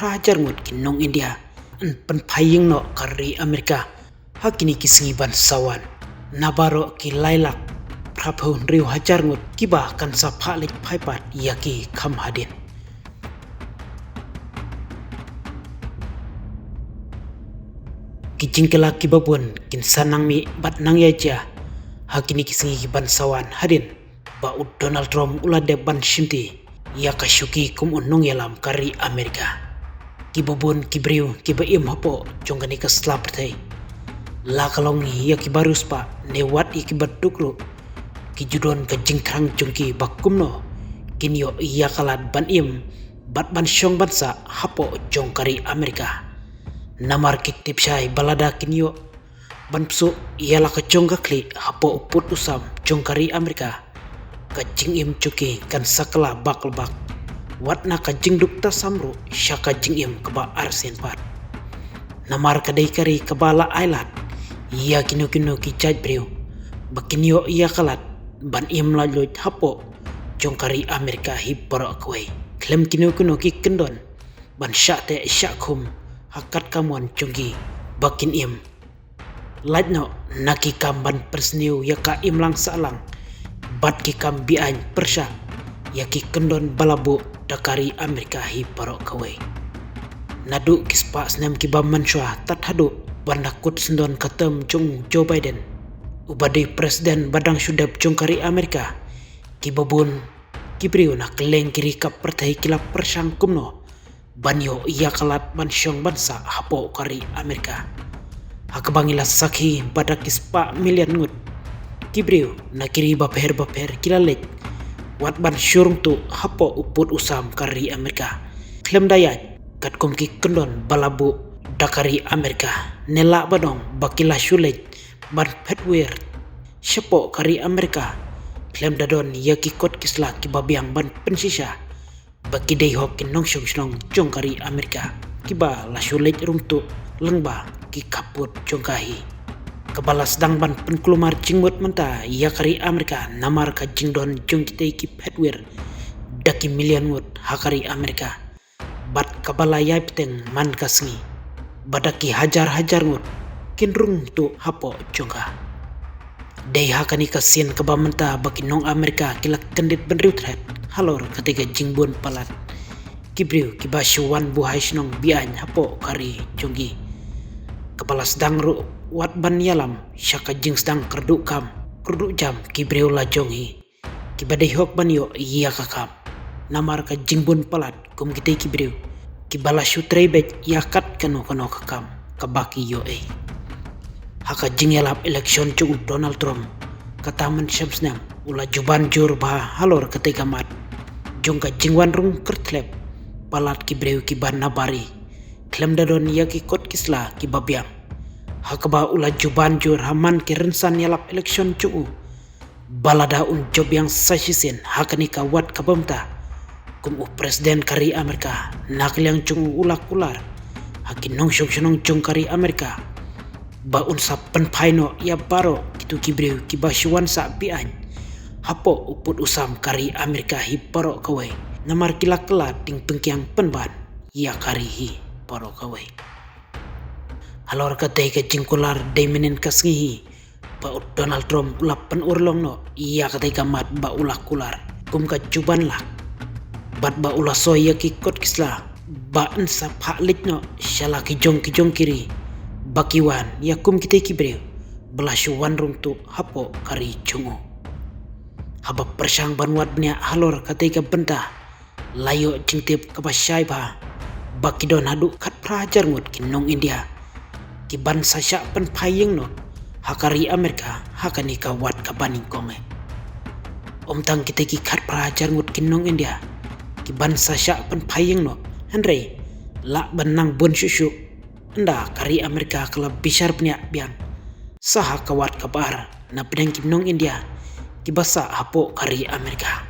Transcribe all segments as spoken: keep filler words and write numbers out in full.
phra hajar ngut ki nong India yn pynphai ïing noh ka ri Amerika ha kine ki sngi ban sa wan. Na baroh ki lai lak phra phew hynriew hajar ngut kiba kan sa phah leit phai pat ïa ki kham hadien. Ki jingkylla kiba bun kin sa nang mih bad nang ïa jia ha kine ki sngi ki ban sa wan hadien ba u Donald Trump u la dep ban shimti ïa ka shuki kum u nongïalam ka ri Amerika. Kiba bun ki briew kiba im hapoh jong kane ka sla pyrthei, la ka long ïa kiba riewspah ne wat ïa kiba duk ruh, ki ju don ka jingthrang jong ki ba kumno kin ïoh ïa ka lad ban im bad ban shong ban sah hapoh jong ka ri Amerika. Namar ki tip shai ba lada kin ïoh ban pynsuh ïa la ka jong ka khlieh hapoh u pud u sam jong ka ri Amerika, ka jingim jong ki kan sa kylla bak la bak, wat na ka jingduk tasam ruh sha ka jingim kaba arsien pat. Namar ka dei ka ri kaba la ai lad ïa kino kino ki jait briew ba kin ïoh ïa ka lad ban im laitluid hapoh jong ka ri Amerika hi baroh kawei, khlem kino kino ki kyndon ban shah teh shah khum ha kat ka mon jong ki ba kin im lait noh na ki kam ban pynsniew ïa ka imlang sahlang bad ki kam be-aiñ pyrshah ïa ki kyndon ba la buh da ka ri Amerika hi baroh kawei. Naduh ki spah snem kiba mynshuwa tad haduh ban da kut syndon ka term jong u Joe Biden uba dei president ba dang shu dep jong ka ri Amerika, kiba bun ki briew na kylleng ki ri ka pyrthei ki la pyrshang kumno ban ïoh ïa ka lad ban shong ban sah hapoh ka ri Amerika. Ha kaba ngi la sakhi ba da ki spah million ngut ki briew na ki ri bapher bapher ki la leit wat ban shu rung tuh hapoh u pud u sam ka ri Amerika, khlem da ïaid katkum ki kyndon ba la buh da ka ri Amerika, ne lah ban ong ba ki la shu leit ban phet wir shapoh ka ri Amerika khlem da don ïa ki kot ki sla kiba biang ban pynshisha ba ki dei hok ki nongshong shnong jong ka ri Amerika kiba la shu leit rung tuh lyngba ki khappud jong ka hi. Kaba la sdang ban pynkulmar jingmut mynta ïa ka ri Amerika namar ka jingdon jong kitei ki phet wir da ki million ngut ha ka ri Amerika, bad kaba la ïai bteng man ka sngi ba da ki hajar hajar ngut kin rung tuh hapoh jong ka. Dei ha kane ka sien kaba mynta ba ki nong Amerika ki la kyndit bynriew thret halor katei ka jingbun palat ki briew kiba shu wan buhai shnong be-aiñ hapoh ka ri jong ki, kaba la sdang ruh wat ban ïalam sha ka jingsdang kyrduh kam kyrduh jam ki briew la jong hi kiba dei hok ban ïoh ïa ka kam. Namar ka jingbun palat kum kitei ki briew kiba la shu trei beit ïa kat kano kano ka kam kaba ki ïoh ei. Ha ka jingïalap election jong u Donald Trump kata mynshem snem u la ju ban jur bha halor katei ka mat jong ka jingwan rung kyrthlep palat ki briew kiba na bari khlem da don ïa ki kot ki sla kiba biang. Ha kaba u la ju ban jur ha man ki rynsan ïalap election jong u ba lada un jop biang sa shisien ha kane ka wat kaba mynta kum u president ka ri Amerika, na ka liang jong u u la kular ha ki nongshong shnong jong ka ri Amerika ba un sa pynphai noh ïa baroh kito ki briew kiba shu wan sah be-aiñ hapoh u pud u sam ka ri Amerika hi baroh kawei, namar ki la kylla ding pyngkiang pynban ïa ka ri hi baroh kawei. Halor katei ka jingkular dei mynnin ka sngi hi ba u Donald Trump u la pynurlong noh ïa katei ka mat ba u la kular kum ka juban lak, bad ba u la soi ïa ki kot ki sla ba yn sa phah leit noh sha la ki jong ki jong ki ri ba ki wan ïa kum kitei ki briew ba la shu wan rung tuh hapoh ka ri jong u. Haba pyrshang ban wad bniah halor katei ka bynta, la ïoh jingtip kaba shai bha ba ki don haduh khatphra hajar ngut ki nong India ki ban sa shah pynphai ïing noh ha ka ri Amerika ha kane ka wat kaba nyngkong eh. Ym tang kitei ki khatphra hajar ngut ki nong India ki ban sa shah pynphai ïing noh, hynrei lah ban nang bun shuh shuh ynda ka ri Amerika ka la bishar bniah biang sa ha ka wat kaba ar na pdeng ki nong India kiba sah hapoh ka ri Amerika.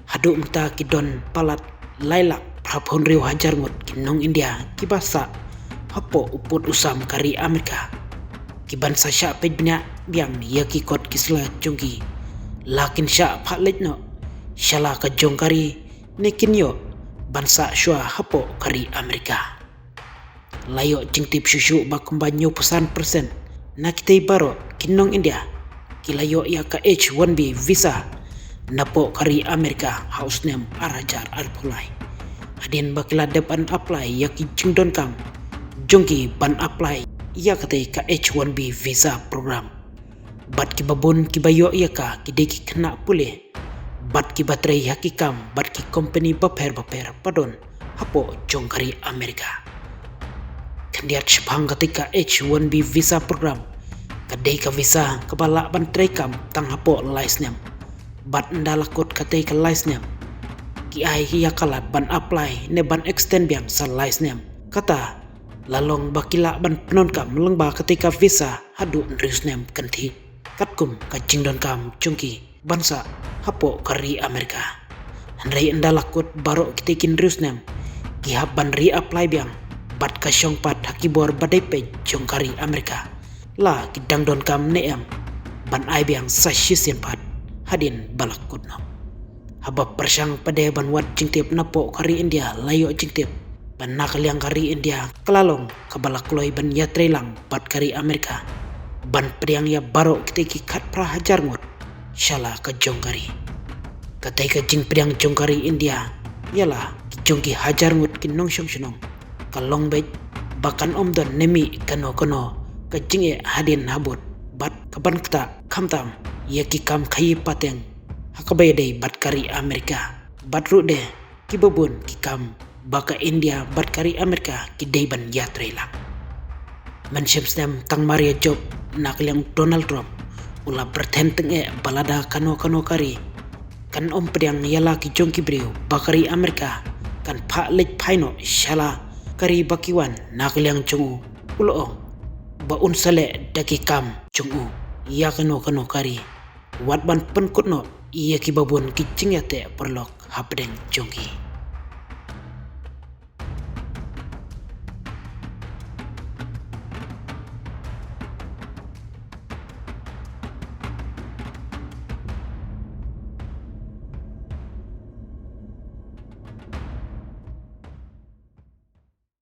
Haduh mynta ki don palat lai lak phra phew hynriew hajar ngut ki nong India kiba sah hapoh u pud u sam ka ri Amerika ki ban sa shah peit bniah biang ïa ki kot ki sla jong ki, la kin shah phah leit noh sha la ka jong ka ri ne kin ïoh ban sah shuwa hapoh ka ri Amerika. La ïoh jingtip shuh shuh ba kumba hynñiewphew san percent na kitei baroh ki nong India ki la ïoh ïa ka H one B visa napoh ka ri Amerika ha u snem ar hajar arphew lai. Hadien ba ki la dep ban apply ïa ki jingdonkam jong ki ban apply ïa katei ka H one B visa program. Bad kiba bun kiba ïoh ïa ka ki dei ki khynnah pule bad kiba trei ha ki kam bad ki kompani bapher bapher ba don hapoh jong ka ri Amerika. Khyndiat shaphang katei ka H one B visa program, ka dei ka visa kaba lah ban trei kam tang hapoh lai snem. Bad ynda la kut katei ka lai snem, ki ai ïa ka lad ban apply ne ban extend biang sa lai snem. Kata la long ba ki lah ban pyndonkam lyngba katei ka visa haduh hynriew snem kynthih, katkum ka jingdonkam jong ki ban sah hapoh ka ri Amerika. Hynrei ynda la kut baroh kitei ki hynriew snem, ki hap ban reapply biang bad ka shong pat ha ki bor ba dei peit jong ka ri Amerika la ki dang donkam ne em ban ai biang sa shisien pat hadien ba la kut noh. Haba pyrshang pat de ban wad jingtip napoh ka ri India, la ïoh jingtip ba na ka liang ka ri India ka la long kaba la kloi ban ïatrei lang bad ka ri Amerika ban pdiang ïa baroh kitei ki khatphra hajar ngut sha la ka jong ka ri. Katei ka jingpdiang jong ka ri India ïa la ki jong ki hajar ngut ki nongshong shnong ka long beit ba kan ym don ne mih kano kano ka jingeh hadien habud bad ka ban ktah khamtam ïa ki kam khaïi pateng ha kaba ïadei bad ka ri Amerika. Bad ruh de kiba bun ki kam ba ka India bad ka ri Amerika ki dei ban ïatrei lang. Mynshem snem tang mar ïa jop na ka liang u Donald Trump u la pyrthen tyngeh ba lada kano kano ka ri kan ym pdiang ïa la ki jong ki briew ba ka ri Amerika kan phah leit phai noh sha la ka ri ba ki wan na ka liang jong u, u la ong ba un sa leh da ki kam jong u ïa kano kano ka ri. Wat ban pynkut noh ïa kiba bun ki jingïateh paralok hapdeng jong ki.